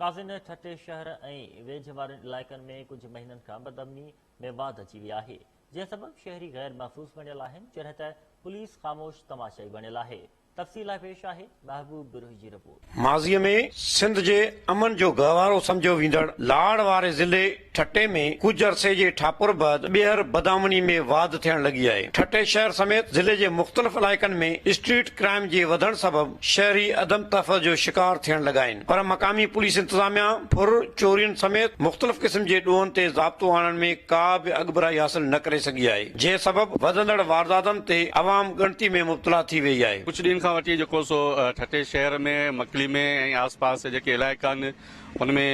ناظرين ٺٽي شهر ۽ ويجهه وارن علائقن ۾ ڪجهه مهينن کان بدامني ۾ واڌ اچي وئي آهي جنهن سبب شهري غير محفوظ بڻيل آهن جڏهن ته پوليس خاموش تماشائي بڻيل آهي تفصيل لاء پيش آهي محبوب بروهي جي رپورٽ. ماضي ۾ سنڌ جي امن جو گهوارو سمجهيو ويندڙ لاڙ واري ضلعي ٺٽي ۾ ڪجهه عرصي جي ٺاپر بعد ٻيهر بدامني ۾ واڌ ٿيڻ لڳي آهي. ٺٽي شهر سميت ضلعي جي مختلف علائقن ۾ اسٽريٽ ڪرائيم جي وڌڻ سبب شهري عدم تحفظ جو شڪار ٿيڻ لڳا آهن پر مقامي پوليس انتظاميا ڦر، چورين سميت مختلف قسم جي ڏوهن تي ضابطو آڻڻ ۾ ڪا به اڳڀرائي حاصل نه ڪري سگهي آهي جنهن سبب وڌندڙ وارداتن تي عوام ڳڻتي ۾ مبتلا ٿي ويئي آهي. ڪجهه ڏينهن کان وٺي جيڪو سو ٺٽي شهر ۾ مڪلي ۾ ۽ آس پاس جيڪي علائقا آهن ان ۾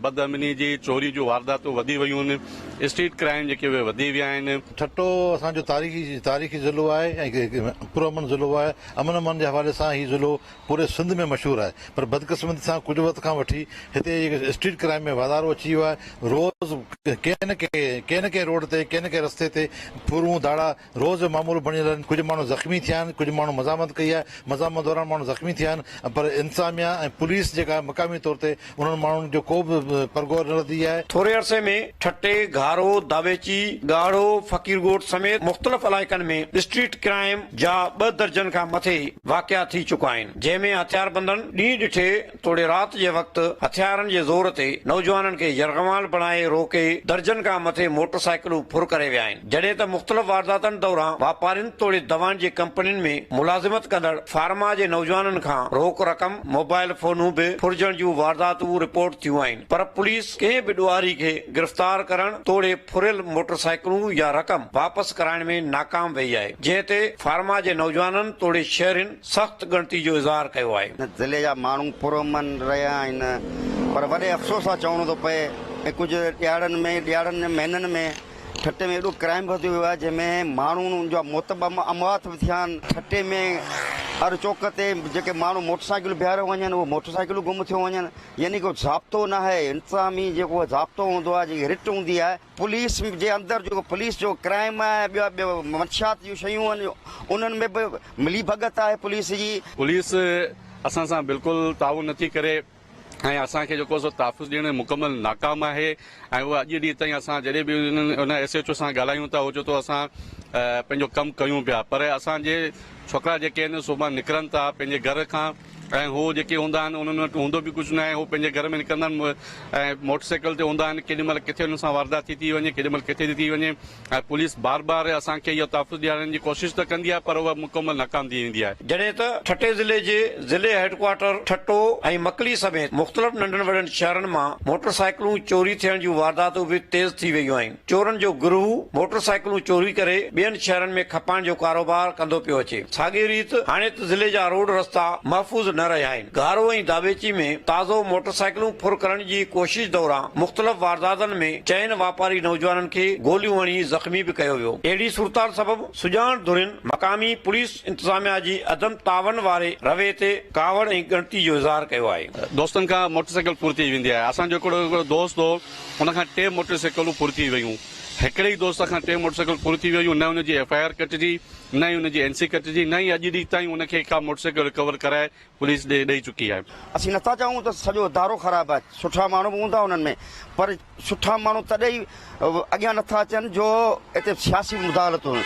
بدامني جي چوري جون وارداتون وڌي ويون آهن، اسٽريٽ ڪرائيم جيڪي اهي وڌي ويا آهن. ٺٽو اسان جو تاريخي تاريخي ضلعو آهي ۽ پرامن ضلعو آهي. امن امان جي حوالي سان هي ضلعو پوري سنڌ ۾ مشهور آهي پر بدقسمتي سان ڪجهه وقت کان وٺي هتي اسٽريٽ ڪرائيم ۾ واڌارو اچي ويو آهي. روز ڪنهن نه ڪنهن نه ڪنهن روڊ تي ڪنهن نه ڪنهن رستي تي ڦرون ڌاڙا روز جو معمول بڻيل آهن، ڪجهه ماڻهو زخمي ٿيا آهن، ڪجهه ماڻهو مزاحمت ڪئي آهي، مزاحمت دوران ماڻهو زخمي ٿيا آهن پر انتظاميا ۽ پوليس جيڪا آهي مقامي طور تي انهن ماڻهن جو ڪو به پرگهور نه لڌي آهي. ٿوري عرصي ۾ ٺٽي، گهارو، داويچي، ڳاڙهو، فقير ڳوٺ سميت مختلف علائقن ۾ اسٽريٽ ڪرائيم جا ٻه درجن کان مٿي واقعا ٿي چڪا آهن، جنهن ۾ هٿياربندن ڏينهن ڏٺي توڙي رات جي وقت هٿيارن جي زور تي نوجوانن کي يرغمال بڻائي روڪي درجن کان مٿي موٽر سائيڪلون ڦر ڪري ويا آهن جڏهن ته مختلف وارداتن دوران واپارين توڙي دوائن جي ڪمپنين ۾ ملازمت ڪندڙ فارما جي نوجوانن کان روڪ رقم موبائل فونون به ڦرجڻ جون وارداتون رپورٽ ٿيون آهن پر پوليس ڪنهن به ڏوهاري کي گرفتار ڪرڻ توڙي ڦريل موٽر سائيڪلون يا رقم واپس ڪرائڻ ۾ ناڪام وئي آهي جنهن تي فارما جي نوجوانن توڙي شهرين سخت ڳڻتي جو اظهار ڪيو آهي. هن ضلعي جا ماڻهو پرامن رهيا آهن پر وڏي افسوس سان چوڻو ٿو پئي ۽ ڪجهه ڏهاڙن ۾ ڏهاڙن ۽ مهينن ۾ ٺٽي ۾ ايڏو ڪرائيم وڌي ويو آهي جنهن ۾ ماڻهن جا موت به اموات به ٿيا آهن ٺٽي ۾ هر چوڪ تي جيڪي ماڻهو موٽر سائيڪلون بيهاريو وڃن اهي موٽر سائيڪلون گم ٿيو وڃن يعني ڪو ضابطو ناهي انتظامي جيڪو ضابطو هوندو آهي جيڪي رٽ هوندي آهي پوليس جي اندر جيڪو پوليس جو ڪرائيم آهي ٻيا ٻيا منشيات جون شيون آهن انهن ۾ به ملي ڀڳت آهي پوليس جي. پوليس اسان سان بلڪل تعاون نٿي ڪري ۽ اسان کي جيڪو سو تحفظ ڏيڻ ۾ مڪمل ناڪام آهي ۽ اها اڄ ڏينهن تائين اسان جڏهن به ان ايس ايڇ او سان ڳالهايون ٿا هو چئي ٿو اسان پنهنجو ڪم ڪيون پيا پر اسان جي ڇوڪرا جيڪي آهن صبح نڪرن ٿا پنهنجي گهر کان ۽ هو جيڪي هوندا آهن انهن وٽ هوندو به ڪجهه ناهي هو پنهنجي گهر ۾ نڪرندا آهن ۽ موٽر سائيڪل تي هوندا آهن ڪيڏي مهل ڪٿي انهن سان واردات ٿي ٿي وڃي ڪيڏي مهل ڪٿي ٿي ٿي وڃي ۽ پوليس بار بار اسان کي اهو تحفظ ڏيارڻ جي ڪوشش ته ڪندي آهي پر اها مڪمل ناڪام ٿي ويندي آهي. جڏهن ته ٺٽي ضلعي جي ضلعي هيڊ ڪوارٽر ٺٽو ۽ مڪلي سميت مختلف ننڍن وڏن شهرن مان موٽر سائيڪلون چوري ٿيڻ جون وارداتون به تيز ٿي ويون آهن. چورن جو گروهه موٽر سائيڪلون چوري ڪري ٻين شهرن ۾ کپائڻ جو ڪاروبار ڪندو پيو اچي. ساڳي ريت هاڻي ته ضلعي جا روڊ رستا محفوظ نه رهيا آهن. گهارو ۽ داٻيچي ۾ تازو موٽر سائيڪلون ڦر ڪرڻ جي ڪوشش دوران مختلف وارداتن ۾ چئن واپاري نوجوانن کي گوليون هڻي زخمي به ڪيو ويو. اهڙي صورتحال سبب سڄاڻ ڌرين مقامي پوليس انتظاميا جي عدم تعاون واري رويي تي ڪاوڙ ۽ ڳڻتي جو اظهار ڪيو آهي. دوستن کان موٽر سائيڪل ڦر ٿي ويندي آهي. اسان جو هڪڙو دوست هو. ان کان ٽي موٽر سائيڪلون ڦر ٿي ويون. هڪڙي ئي دوست کان ٽي موٽر سائيڪل ڦر ٿي ويون، نه ان جي ايف I R ڪٽجي، نه ئي ان جي اين سي ڪٽجي، نه ئي اڄ ڏينهن تائين ان کي ڪا موٽر سائيڪل رڪور ڪرائي پوليس ڏي ڏئي چڪي آهي. اسين نٿا چئون ته سڄو ادارو خراب آهي، سٺا ماڻهو به هوندا انهن ۾ پر سٺا ماڻهو تڏهن ئي اڳيان نٿا اچن جو اتي سياسي مداخلتون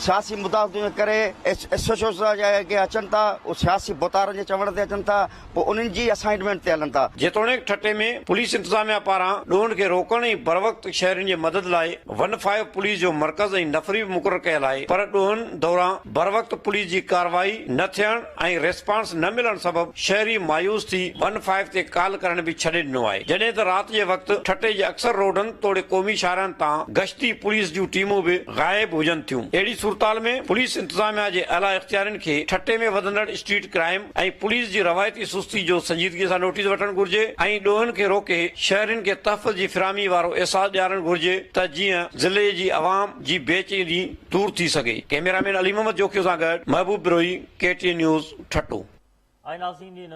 سياسي مداخلتون جي ڪري ايس ايڇ او جيڪي اچن ٿا اهي سياسي ڀوتارن جي چوڻ تي اچن ٿا پوء انهن جي اسائنٽمينٽ تي هلن ٿا. جيتوڻيڪ ٺٽي ۾ پوليس انتظاميا پاران ڏوهن کي روڪڻ ۽ بروقت شهرين جي مدد لاء ون فائيو پوليس جو مرڪز ۽ نفري به مقرر ڪيل آهي پر ڏوهن دوران بروقت پوليس جي ڪارروائي نه ٿيڻ ۽ ريسپانس نه ملڻ سبب شهري مايوس ٿي ون فائيو تي ڪال ڪرڻ به ڇڏي ڏنو آهي جڏهن ته رات جي وقت ٺٽي جي اڪثر روڊن توڙي قومي شاهراهن تان گشتي پوليس جون ٽيمون به غائب هجن ٿيون اهڙي صورتحال ۾ پوليس انتظاميا جي اعليٰ اختيارين کي ٺٽي ۾ وڌندڙ اسٽريٽ ڪرائيم ۽ پوليس جي روايتي سستي جو سنجيدگي سان نوٽيس وٺڻ گهرجي ۽ ڏوهن کي روڪي شهرين کي تحفظ جي فراهمي وارو احساس ڏيارڻ گهرجي ته جيئن ضلعي جي عوام جي بي چيني دور ٿي سگهي. ڪئميرا مين علي محمد جوکيو سان گڏ Mehboob Brohi, K T N news, Thatta. ۽ ناظرين.